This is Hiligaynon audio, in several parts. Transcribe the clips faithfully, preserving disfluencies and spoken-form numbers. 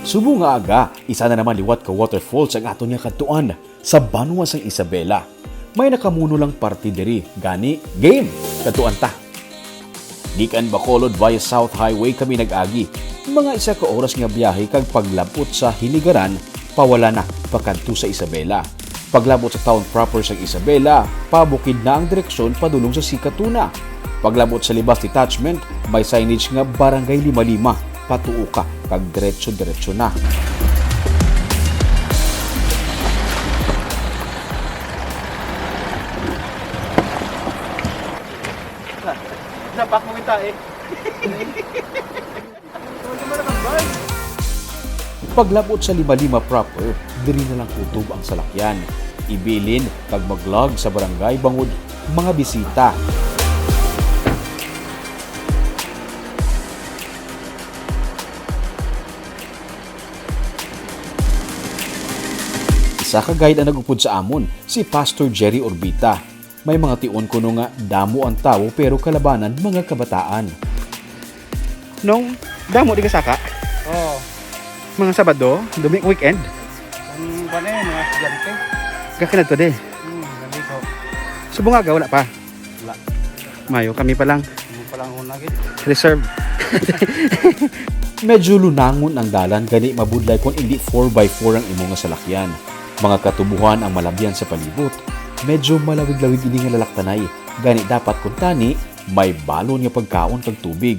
Subong nga aga, isa na naman liwat ka waterfalls ang aton nga kadtuan sa banwa sang Isabela. May nakamuno lang parte diri, gani, game! Kadtuan ta! Gikan Bacolod via South Highway kami nag-agi. Mga isa ka oras nga biyahe kag paglab-ot sa Hinigaran, pawala na, pakadto sa Isabela. Paglab-ot sa town proper sang Isabela, pabukid na ang direksyon padulong sa Sikatuna. Paglab-ot sa Libas Detachment, may signage nga Barangay Lima-Lima. Patuo ka, kag diretso-diretso na. Napak mo kita eh. Paglab-ot sa Lima-Lima proper, diri na lang kutob ang salakyan. Ibilin kag mag-log sa barangay bangod mga bisita. Isa ka guide ang nag-upod sa amon, si Pastor Jerry Urbita. May mga tion kuno nga damo ang tawo pero kalabanan mga kabataan. Nung damo di ka saka? Oo. Mga Sabado, dumi weekend? Ang ba na yun, mga estudyante? Kakinadto di? Hmm, gabi ko. Subong aga, wala pa? Wala. Mayo, kami pa lang. Ano pa lang una, gid? Reserve. Medyo lunangon ang dalan, gani mabudlay kon indi four by four ang imo nga salakyan. Mga katubohan ang malabyan sa palibot. Medyo malawig-lawig ini nga lalaktanay, gani dapat kuntani may balon nga pagkaon kag tubig.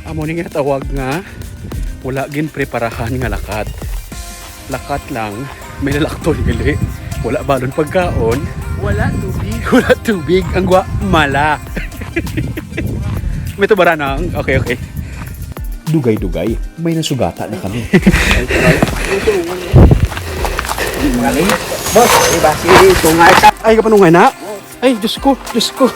Amo ni nga tawag nga wala ginpreparahan nga lakat. Lakat lang, may lalakton gali. Wala balon pagkaon. Wala tubig. Wala tubig. Ang gwa, mala. May tubaran ang, okay, okay. Dugay-dugay, may nasugata na kami. Boss, iba si Tungay. Ay, kapanungay na? Ay, Diyos ko, Diyos ko.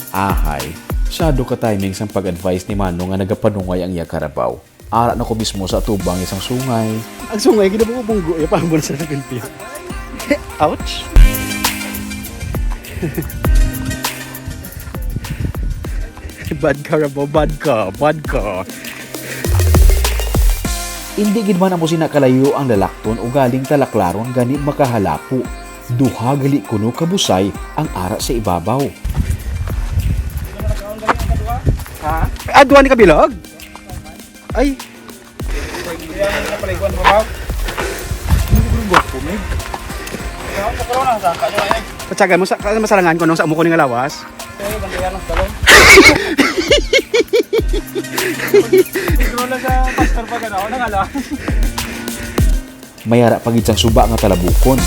Ahay, sado ka timing sang pag-advise ni Mano nga nagapanungay ang iya karabaw. Ara na ko mismo sa atubang isang sungay. Ang sungay, ginabuo bunggo, iya pa ang bulsa sa pilpil. Ouch! Bad ka, Rabo. Bad ka. Bad ka. Indi gid man amo sina kalayo ang lalakton ugaling talaklaron gani makahalapo. Duha gali kuno ka busay ang ara sa ibabaw. Ha? Ah, duha ni kabilog? Ay. Kaya nga napaliguan mo ba? Hindi ko rin gwapo, Meg. Kaya sa corona, sa kanya, eh. Patsagan mo sa, masarangan ko nung sa amo ko ning lawas. Kaya yung bandayan ng talong. Siguro lang sa pastor pa gano'n, ako nang alam. May ara pa gid sang suba nga talabukon.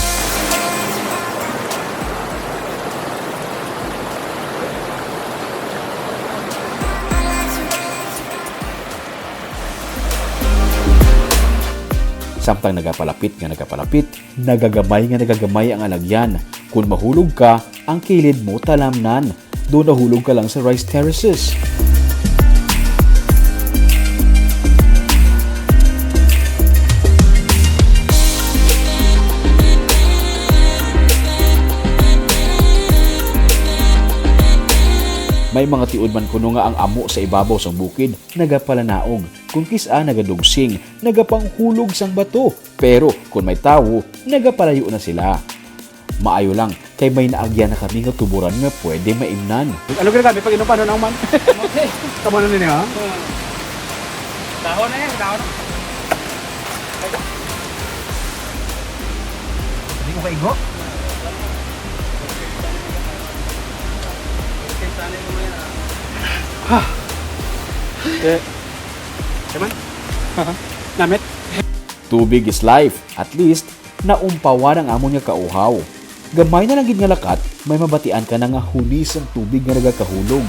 Samtang nagapalapit nga nagapalapit, nagagamay nga nagagamay ang alagyan. Kon mahulog ka, ang kilid mo talamnan. Daw nahulog ka lang sa rice terraces. May mga tiod man kuno nga ang amo sa ibabaw sang bukid nagapalanaog, kon kis-a nagadugsing, nagapanghulog sang bato. Pero kon may tawo, nagapalayo na sila. Maayo lang, kay may naagyan na kami nga tuburan nga pwede maimnan. Ano ginagamit pag inom? Paano na man? Tama na nila, ha? Dahon na yan, dahon. Hindi ko kaigo. Ha? Eh. Naman? Namit? Tubig is life. At least, naumpawan ang amon nga kauhaw. Gamay na lang gid nga lakat, may mabatian ka na nga hunis ang tubig nga nagakahulog.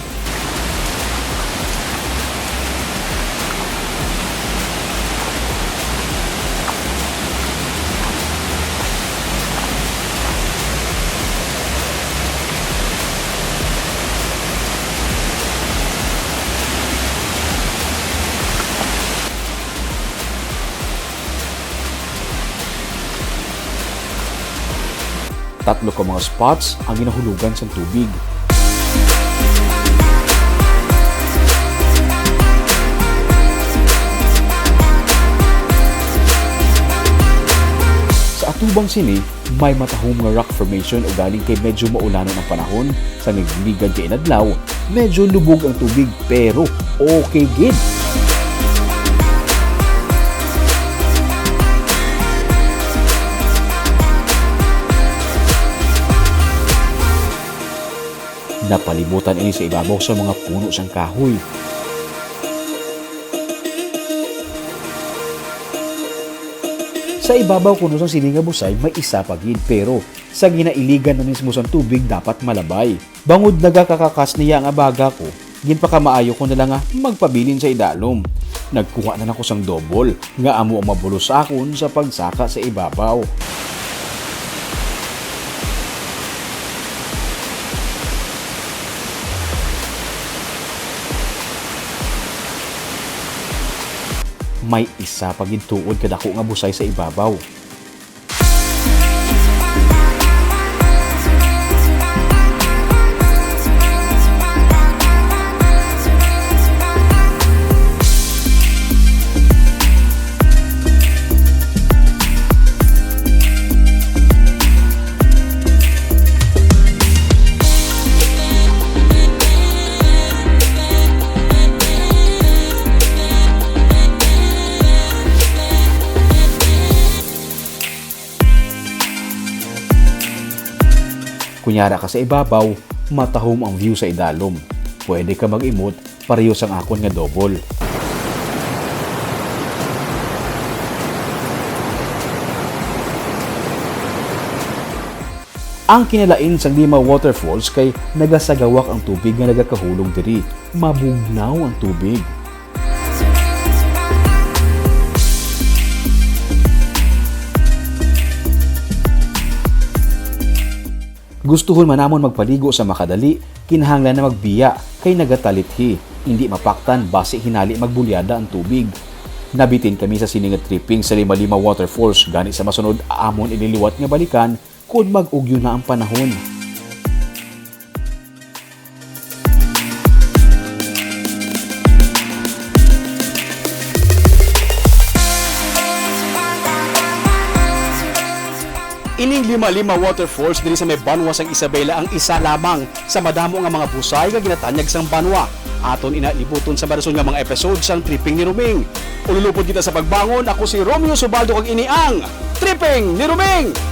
Tatlo ka mga spots ang ginahulugan sang tubig. Sa atubang sini, may matahom nga rock formation, ugaling kay medyo maulanon ang panahon, sa nagligad kay inadlaw, medyo lubog ang tubig, pero okay gid. Napalibutan ini sa ibabaw sa mga puno sang kahoy. Sa ibabaw kuno sang sini nga busay may isa pa gid, pero sa ginailigan na mismo sang tubig dapat malabay. Bangod nagakakakas niya ang abaga ko, ginpakamaayo ko na lang nga magpabilin sa idalom. Nagkuha na lang ko sang double nga amo ang mabulos sa akon sa pagsaka sa ibabaw. May isa pa gid tuod kadako nga busay sa ibabaw. Kunyara ka sa ibabaw, matahom ang view sa idalom. Pwede ka mag-imot, pareho sang akon nga double. Ang kinalain sang lima waterfalls kay nagasagawak ang tubig nga nagakahulog diri. Mabugnaw ang tubig. Gustuhon man namon magpaligo sa makadali, kinahanglan na magbiya kay nagatalithi. Indi mapaktan basi hinali magbulyada ang tubig. Nabitin kami sa sini nga tripping sa Lima-Lima Waterfalls, gani sa masunod amon ini liwat nga balikan kon mag-ugyon na ang panahon. Ining Lima-Lima Waterfalls diri sa may banwa sang Isabela ang isa lamang sa madamo nga mga busay nga ginatanyag sang banwa. Aton ina libuton sa marason nga mga episode sang Tripping ni Roming. Ululupod kita sa pagbangon. Ako si Romeo Subaldo, kag ini ang Tripping ni Roming!